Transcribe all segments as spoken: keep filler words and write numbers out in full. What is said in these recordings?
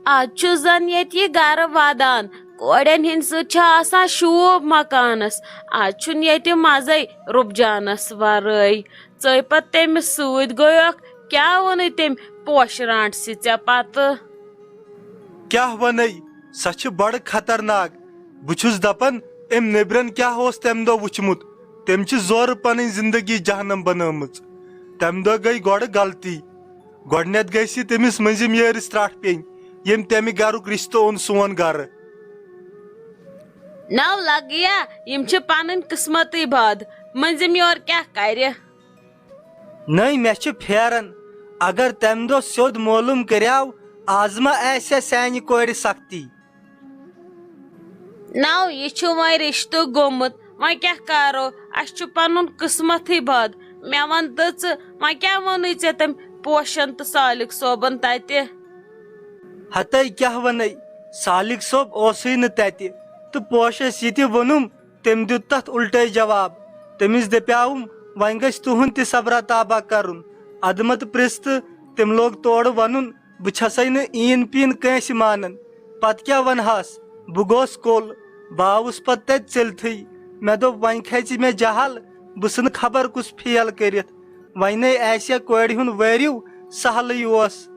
از چھُ زن ییٚتہِ یہِ گرٕ ودان۔ کورٮ۪ن ہٕنٛدۍ سۭتۍ چھِ آسان شوٗب مکانس۔ از چھُنہٕ ییٚتہِ مزے رُبجانس ورٲے۔ ژٔے پتہٕ تٔمِس سۭتۍ گٔیوکھ۔ کیٛاہ ووٚنُے تٔمۍ پوشہٕ رانٛٹسٕے ژےٚ پتہٕ؟ کیٛاہ ونے؟ سۄ چھِ بڑٕ خطرناک۔ بہٕ چھُس دپان، أمۍ نیبرن کیٛاہ اوس تمہِ دۄہ وُچھمُت؟ تٔمۍ چھِ زورٕ پنٕنۍ زندگی جہنم بنٲومٕژ۔ تمہِ دۄہ گٔے گۄڈٕ غلطی۔ گۄڈٕنیتھ گژھِ تٔمِس مٔنٛزِم یٲرِس ترٹھ پیٚنۍ، ییٚمۍ تمہِ گرُک رشتہٕ اوٚن سون گرٕ۔ نو لگیا، یِم چھِ پنٕنۍ قسمتٕے بد۔ مٔنٛزِم یور کیٛاہ کرِ؟ نٔے، مےٚ چھُ پھیران، اگر تمہِ دۄہ سیوٚد معلوم کریاو، از ما آسہِ ہا سانہِ کورِ سختی۔ نو، یہِ چھُ وۄنۍ رشتہٕ گوٚمُت، وۄنۍ کیٛاہ کرو؟ اسہِ چھُ پنُن قسمتھٕے بد۔ مےٚ ون تہٕ ژٕ، وۄنۍ کیٛاہ ووٚنُے ژےٚ تٔمۍ پوشن تہٕ سالِک صٲبن تتہِ؟ ہتے کیٛاہ ونے، سالِک صٲب اوسُے نہٕ تتہِ، تہٕ پوشس یہِ تہِ ووٚنُم، تٔمۍ دیُت تتھ الٹے جواب۔ تٔمِس دپیاوُم، وۄنۍ گژھِ تُہُنٛد تہِ صبرا تابا کرُن۔ ادٕ مت پرژھ تہٕ۔ تٔمۍ لوگ تورٕ ونُن، بہٕ چھسے نہٕ ایٖن پیٖن کٲنٛسہِ مانان۔ پتہٕ کیٛاہ ونہاس؟ بہٕ گوس کوٚل۔ بہٕ آوُس پتہٕ تتہِ ژٔلتھٕے۔ مےٚ دوٚپ، وۄنۍ کھژِ مےٚ جہل، بہٕ ژھٕنہٕ خبر کُس فیل کٔرِتھ۔ وۄنۍ نے آسہِ ہا کورِ ہُنٛد وٲرِو سہلٕے اوس۔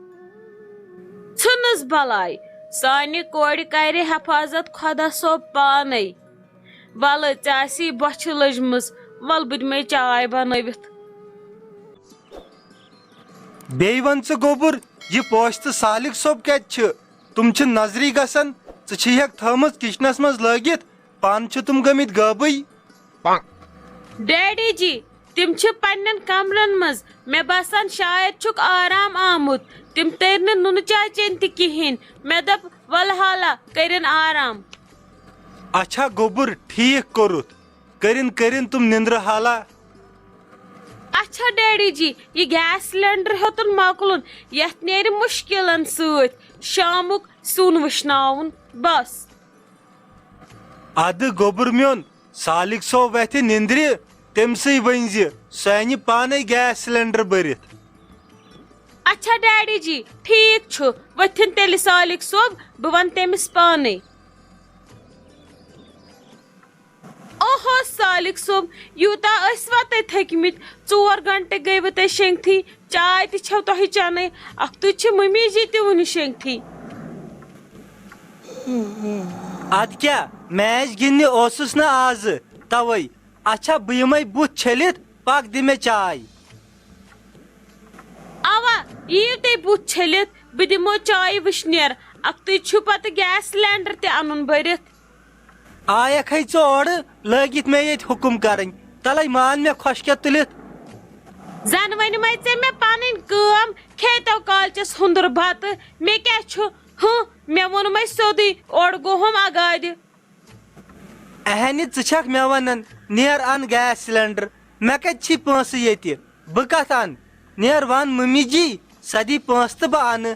ژھٕنُس بلاے، سانہِ کورِ کرِ حفاظت خۄدا صٲب پانے۔ ولہٕ، ژےٚ آسی بۄچھِ لٔجمٕژ، ول بہٕ دِمے چاے بنٲوِتھ۔ بیٚیہِ وَن ژٕ گوٚبُر، یہِ پوش تہٕ سالِک صٲب کَتہِ چھِ؟ تِم چھِ نظری گژھان، ژٕ چھِہَکھ تھٲومٕژ کِچنَس منٛز لٲگِتھ، پانہٕ چھِ تِم گٔمٕتۍ غٲبٕے۔ ڈیڈی جی، تِم چھِ پننٮ۪ن کمرن منٛز، مےٚ باسان شاید چھُکھ آرام آمُت۔ تِم تٔرۍ نہٕ نُنہٕ چاے چیٚنۍ تہِ کِہیٖنۍ۔ مےٚ دوٚپ، ولہٕ حالہ کٔرِن آرام۔ اچھا گوٚبُر، ٹھیٖک کوٚرُتھ، کٔرِن کٔرِن تِم نِندرٕ حالہ۔ اچھا ڈیڈی جی، یہِ گیس سلینڈر ہیوٚتُن مۄکلُن، یتھ نیرِ مُشکلن سۭتۍ شامُک سیُن وٕشناوُن، بس۔ ادٕ گوٚبُر میون، سالِک صٲب وتھِ نِندرِ، تٔمۍ سٕے ؤنۍ زِ سُہ انہِ پانے گیس سلینڈر بٔرِتھ۔ اچھا ڈیڈی جی، ٹھیٖک چھُ، ؤتھِن تیٚلہِ سالِک صٲب، بہٕ وَنہٕ تٔمِس پانے۔ اوہو سالِک صٲب، یوٗتاہ ٲسوا تُہۍ تھٔکمٕتۍ؟ ژور گھنٹہٕ گٔیوٕ تُہۍ شیٚنگتھٕے، چاے تہِ چھَو تۄہہِ چَنٕے، اَکھتُے چھِ مٔمی جی تہِ وُنہِ شیٚنگتھٕے۔ ادٕ کیٛاہ، میچ گِنٛدنہِ اوسُس نہٕ آزٕ، توے۔ اچھا، بہٕ یِمے بُتھ چھٔلِتھ، پکھ دِ مےٚ چاے۔ اوا، یِیِو تُہۍ بُتھ چھٔلِتھ، بہٕ دِمو چایہِ وٕشنیر، اَکھتُے چھُ پتہٕ گیس سلینڈر تہِ اَنُن بٔرِتھ۔ آیکھ ہے ژٕ اورٕ، لٲگِتھ مےٚ ییٚتہِ حُکُم کرٕنۍ، تلے مان مےٚ خۄشکیٚتھ تُلِتھ۔ زن ؤنۍ مَے ژےٚ مےٚ پنٕنۍ کٲم، کھیٚیتو کالچس ہُنٛدُر بتہٕ، مےٚ کیٛاہ چھُ؟ ہُہ، مےٚ ووٚنمَے سیوٚدُے، اورٕ گوٚہُم اگادِ۔ اہنہِ، ژٕ چھکھ مےٚ ونان، نیر ان گیس سلینڈر۔ مےٚ کتہِ چھی پونسہٕ ییٚتہِ؟ بہٕ کتھ انہٕ؟ نیر ون ممی جی، سۄ دی پونسہٕ تہٕ بہٕ انہٕ۔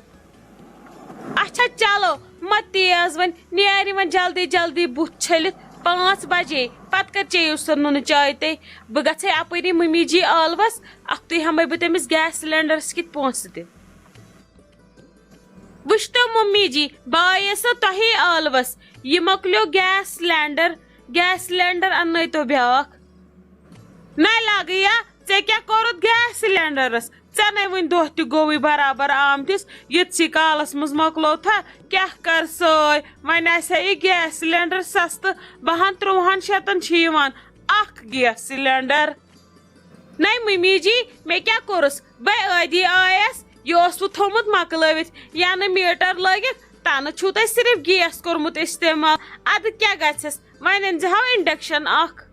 اچھا چلو، مہ تیز وۄنۍ، نیر وۄنۍ جلدی جلدی بُتھ چھٔلِتھ، پانٛژھ بجے، پتہٕ کر چیٚیِو سۄ نُنہٕ چاے تُہۍ؟ بہٕ گژھے اپٲری ممی جی آلوس، اکھتُے ہٮ۪مے بہٕ تٔمِس گیس سلینڈرس کِتھ پونسہٕ تہِ۔ وٕچھتو ممی جی، بہٕ آیس نہٕ تۄہے آلوس، یہِ مۄکلیو گیس سلینڈر، گیس سلینڈر اننٲیتو بیٛاکھ۔ نہ لگیا، ژےٚ کیٛاہ کوٚرُتھ گیس سلینڈرس؟ ژےٚ نے وُنہِ دۄہ تہِ گوٚوُے برابر آمتِس، ییٖتسٕے کالس منٛز مۄکلوتھا؟ کیٛاہ کر سٲے؟ وۄنۍ آسہِ ہا یہِ گیس سلینڈر سستہٕ، بہن ترٛوہن شیٚتن چھِ یِوان اکھ گیس سلینڈر۔ نَے مٔمی جی، مےٚ کیٛاہ کوٚرُس؟ بَے ٲدی آیَس، یہِ اوسوٕ تھوٚمُت مۄکلٲوِتھ، یا نہٕ میٖٹر لٲگِتھ، تَنہٕ چھُو تۄہہِ صرف گیس کوٚرمُت استعمال۔ اَدٕ کیٛاہ گژھٮ۪س؟ وۄنۍ أنۍ زِ ہاو induction اَکھ۔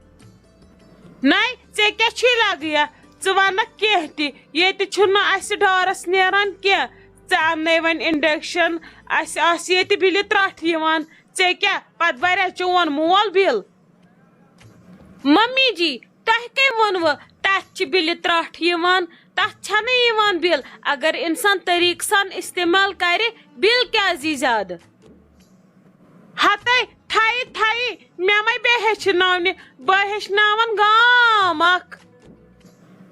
نَے، ژےٚ کیٛاہ چھُے لگیا؟ ژٕ وَنکھ کینٛہہ تہِ، ییٚتہِ چھُنہٕ اَسہِ ڈارَس نیران کینٛہہ۔ ژٕ اَننَے وۄنۍ induction، اَسہِ آسہِ ییٚتہِ بِلہِ ترٛٹھ یِوان۔ ژےٚ کیٛاہ، پَتہٕ بَریا چون مول بِل؟ ممی جی، تۄہہِ کٔمۍ ووٚنوٕ تَتھ چھِ بِلہِ ترٛٹھ یِوان؟ تَتھ چھَنہٕ یِوان بِل۔ اگر اِنسان طریٖقہٕ سان استعمال کَرِ، بِل کیٛازِ یی زیادٕ؟ ہَتَے، تھایہِ، تھایہِ، مےٚ مَے بیٚیہِ ہیٚچھناونہِ، بہٕ ہیٚچھناوَن گام اَکھ۔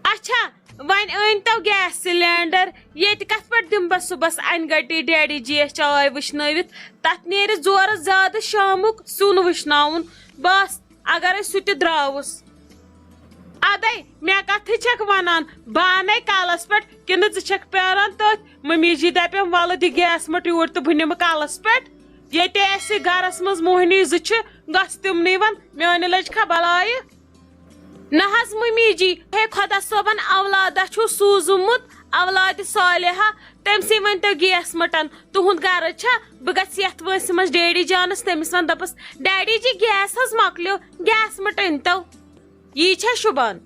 اچھا، وۄنۍ أنۍ تو گیس سلینڈر۔ ییٚتہِ کتھ پٮ۪ٹھ دِمہٕ بہٕ صُبحس انہِ گٹی ڈیڈی جی یس چاے وٕشنٲوِتھ؟ تتھ نیرِ زورٕ زیادٕ شامُک سیُن وٕشناوُن۔ بس، اگرے سُہ تہِ درٛاوُس۔ ادے، مےٚ کتھٕ چھکھ ونان؟ بہٕ انَے کلس پٮ۪ٹھ کِنہٕ ژٕ چھکھ پیاران تٔتھۍ؟ ممی جی دپٮ۪م، ولہٕ دِ گیس مٔٹ یوٗرۍ تہٕ بہٕ نِمہٕ کلس پٮ۪ٹھ۔ ییٚتہِ اسہِ گرس منٛز موہنی زٕ چھِ، گژھ تِمنٕے ون، میانہِ لجہِ کھا بلایہِ۔ نہ حظ ممی جی، ہے خۄدا صٲبن اولادہ چھُو سوٗزمُت، اولادِ صالحہ، تٔمۍ سٕے ؤنۍ تو گیس مٔٹن، تُہُنٛد غرض چھا بہٕ گژھٕ یتھ وٲنٛسہِ منٛز ڈیڈی جانس، تٔمِس ون دپس، ڈیڈی جی، گیس حظ مۄکلیو، گیس مٔٹ أنۍ تو۔ یی چھا شوٗبان؟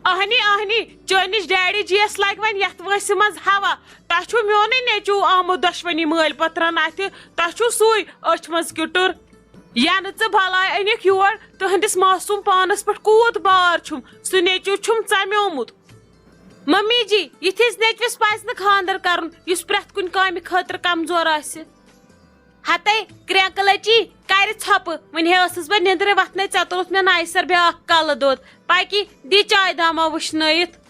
اہنی اہنی، چٲنِس ڈیڈی جی یس لگہِ وۄنۍ یتھ وٲنٛسہِ منٛز ہوا۔ تۄہہِ چھُو میونُے نیٚچوٗ آمُت دۄشوٕنی مٲلۍ پتھرن اتھِ، تۄہہِ چھُو سُے أچھ منٛز کیُٹُر۔ ینہٕ ژٕ بلاے أنِکھ یور، تُہنٛدِس معصوٗم پانس پٮ۪ٹھ کوٗت بار چھُم، سُہ نیٚچوٗ چھُم ژمیومُت۔ ممی جی، یِتھِس نیٚچوِس پزِ نہٕ خانٛدر کرُن، یُس پرٛٮ۪تھ کُنہِ کامہِ خٲطرٕ کمزور آسہِ۔ ہتے کرٛٮ۪کہٕ لٔچی، کرِ ژھۄپہٕ، وٕنہِ ہے ٲسٕس بہٕ نیٚنٛدرِ وۄتھنے، ژےٚ توٚرُتھ مےٚ نَیہِ سر بیٛاکھ کلہٕ دود۔ پکی، دی چاے داما وٕشنٲیِتھ۔